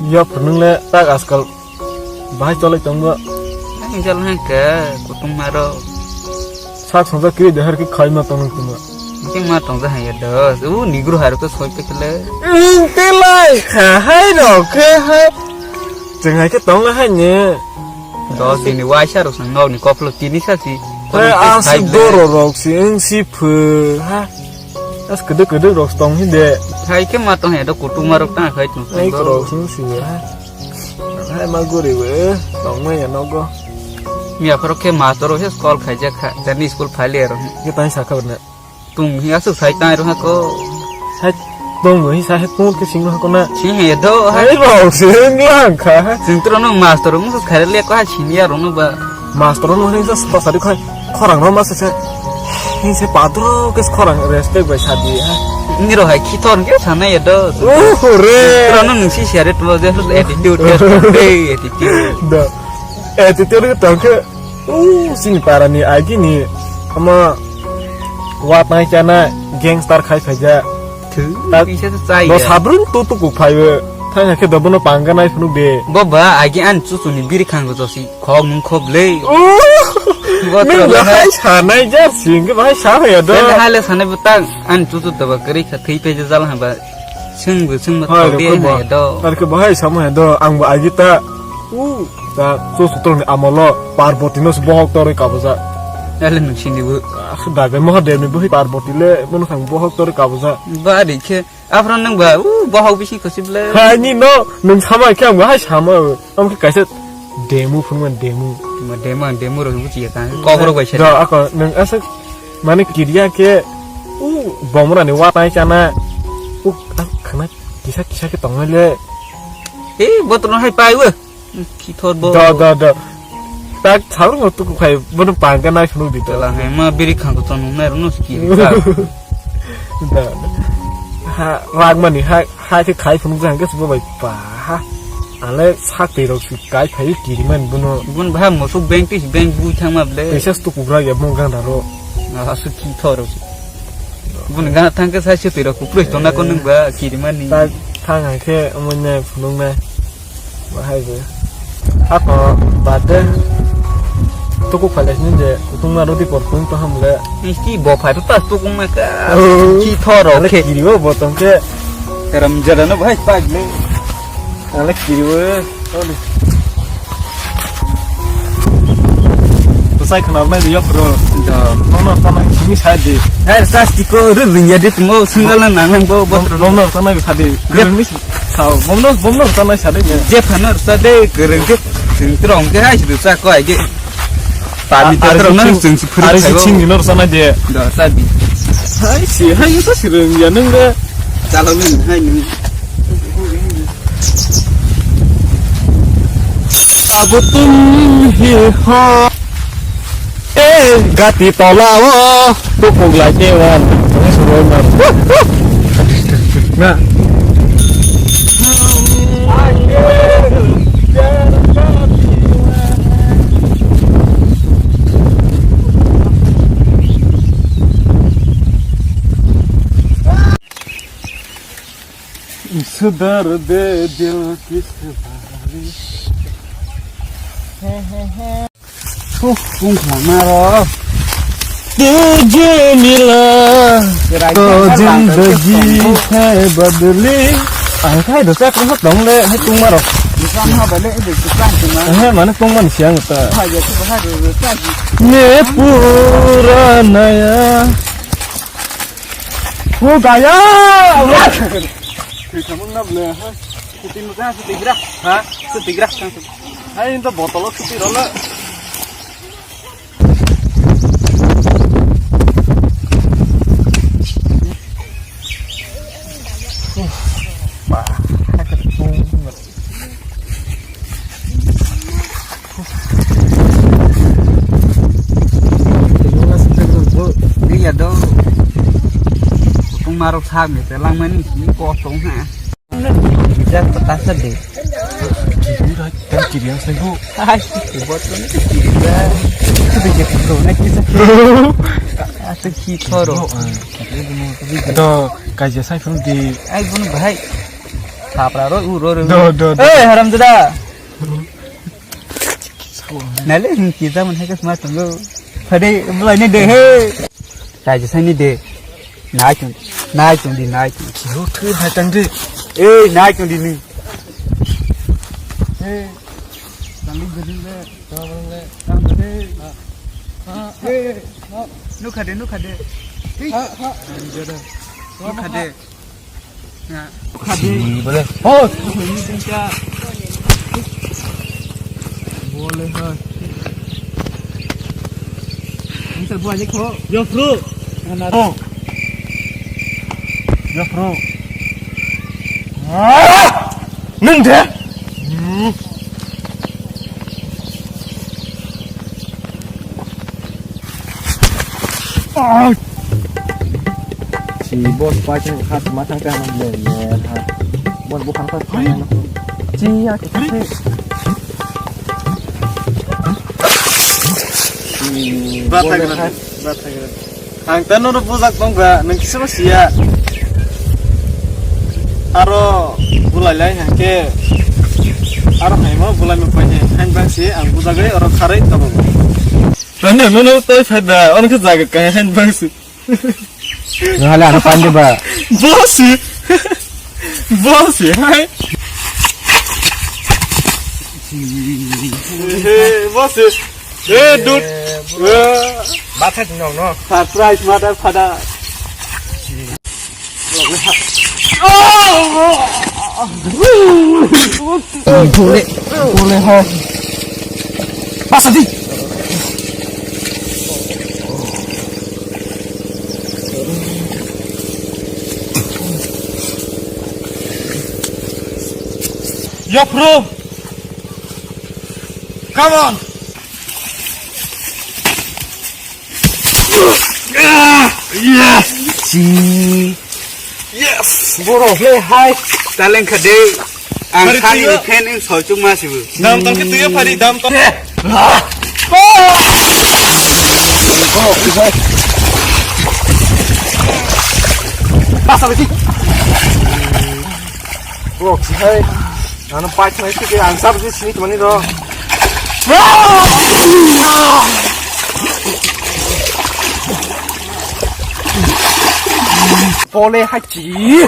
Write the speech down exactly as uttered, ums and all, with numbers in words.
Yap nung le tak askal bahai cholai tongbo. Ang jal hai ke kutung maro. Sak songjak kiri dehar ke khai ma tong nung tuma. Ke ma tong jahai ya dos. U nigru haru ke soi pe kele. Te lai kha hai rok khe hai. Chwng hai khe tong la hai ne. Dos din ni waisa rok sang nok ni koplo tini sa si. Hai ang si doro rok si ang si phu ha. As kedek kedek rok tong hi de. Hai ke ma tong he do kutung ma rok ta khai tong. Ai ko rok si si ha. Hai ma guri we tong ma ya nogo. Mi apharo ke master rok he call khai jak kha. Jani school phai le ro. Ke tai sa khabar na. Tung hi asuk sai tai ro ha ko. Hai tong hi sa he tong ke sing ha ko na. Sing he do ha. Hai rok sing lang kha. Sing tro no master rok no khai le ko ha senior rok no ba. Master no hwnwi just pasari khai khorang no masa se. Hwnwi se padro ke khorang respect bai sadi ha. Ni ro hai khithor ke sana ya do. Oh re. Tro no nungsi share to je attitude ke de attitude. Da. Attitude ke tang ke. Uh, sini para ni agi ni ama wat nai chana gangster khai phaja. Thu, tak, bisa tu chai no ya. Sabrung tu tu ku phaiwe. Thang ke dobono pangga nai phunuk de. Bo ba agi an chu chu ni biri khang go si. Khok nung khop le. Oh! Bo nung to bahai sanai jar sing ke bahai sa ya do. Hai le sanai butang an tu tu to ba kari kha thei pe jal ha ba. Sing bu sing ma to de na do. Ar ke bahai sama ya do ang ba agi ta. U ta so sutro ni amolo Parvati no bohok tore kabuja. Ale nung sini bu. Daga Mahadev ni buhi Parvati le bono khang bohok tore kabuja. Ba ri khe. Aphro nung ba, u, bohok bisi khosip le. Hai ni no, nung sama khe ang hai sama. Am khe kaisa demo phunman demo. Ma demo, demo ro buchi ya kan. Kok ro bai se. Da ako nung asa mane kiriya khe, u, bomra ni wa tai chana. U, khana kisa kisa khe tongai le. E, botol hai pai u. Kithor bo. Da, da, da. Tak sabur ngo tuku khai bono pangka nai phunuk di to. Tela hai ma biri khang ko tong nai rono ski. Da, da. Ha, ragmani ha, ha khe khai phunuk jang khe subo bai pa ha. Ale sak tei rok su kai phai kiri man bono. Bun bha musuk beng tis beng bu thang ma ble. Pesa stu kubra ya mong gang da ro. Ah, su kithor. Bun ga thang khe sai se tei rok kuproi tong na ko nung ba kiri mani. Tak thang hai khe amoi nai phunuk nai. Bahai bo. Ako bade. Tuku phalai sini je, kutung ma rodi por kutung to hamle. Misti bo phai to tas tuku ma ka. Oh. Ki thoro ale khe. Kiri bo botong khe. Karam jara no bahai pag le. Ale kiri bo. To sai khana mai yok ro. Da. Nono khana sini sai de. Hai sasti ko ru linya de mo single na nang bo bot. Nono khana bi khade. Sao, bomno, bomno rwchanai sade. Je phano rwchade, kwrwng khe, chwng twrong khe hai se rwcha ko ai khe. Pami ta twrong nang chwng se phwrwk ari thaibo. Chini no rwchanai de. Da, ta di. Hai se, hai sa se rwng ya nung de. Chalo min, hai nung. Abo tum hi ho. Eh, gati tola o, tukuk lai ke wan. Na. Sudar de dil ki sudari. Huh, pung khama ro. Tujhe mila, to zindagi hai badli. Ang khai dosa kung tong le, hai tung maro. Dosa ma bale, dosa ma. Hai mane tung man siang ta. Hai ya, tu hai dosa. Ye pura naya. Hu gaya. Thwi khamung na ble, ha? Suti nukha, suti gra. Ha? Suti gra. Hai, into botolo suti rola. Iya do. Kutung marok sak ni telang mani sini kosong ha. Bisa petasa de. Kiri rai, kan kiri yang sego. Hai, buat kau ni kiri dah. Itu dia kau nak kita. Atau kita ro. Do, kaja sai phone di. Ai, bunuh bahai. Apra ro, u ro, ro. Do, do, do. Hey, haramzada. Nale, hmm, kita mana ke smart tunggu. Phade, belai ni de, hey. Taji sani de. Nai tung, nai tung di, nai tung. Kiu thui hai tang di. Eh, nai tung di ni. Eh, tang di gudin de. Tang de. Ah, ah, eh, ah. Nukha de, nukha de. Ha, ha. Nukha de. Nukha de. Bole. Oh. Bole hai. Ang sa buat ni ko. Yo, bro. Ano? Oh. Yo, bro. Ah! Nung de? Hmm. Ah! Si boss pa chen khat ma thang ka le le ha. Boss bu khang pa. Chi ya ki. Ba thang na. Ba thang na. Ang tano no bujak tongkha, nung kisa ba siya. Aro bulai lai hake. Aro haimo bulai mo pai hain bang si ang bujak gai aro kharai tamo. Tano no no toi phai da, on khe jaga kai hain bang si. Nahale ano pande ba. Boss. Boss hai. Boss. Eh, dude. Eh. Bathak no, no. Surprise, mother, father. Bole, bole ho. Pasa di. Yo, bro. Come on. Yes. Si. Yes. Boro le hai. Taleng khade. Ang sani ni fan in soi chung ma sibu. Dam tang ke tuya phari dam tang. Pasa lagi. Boro si hai. Ano pai thai si ke ang sab si sini kemani do. Pole hachi.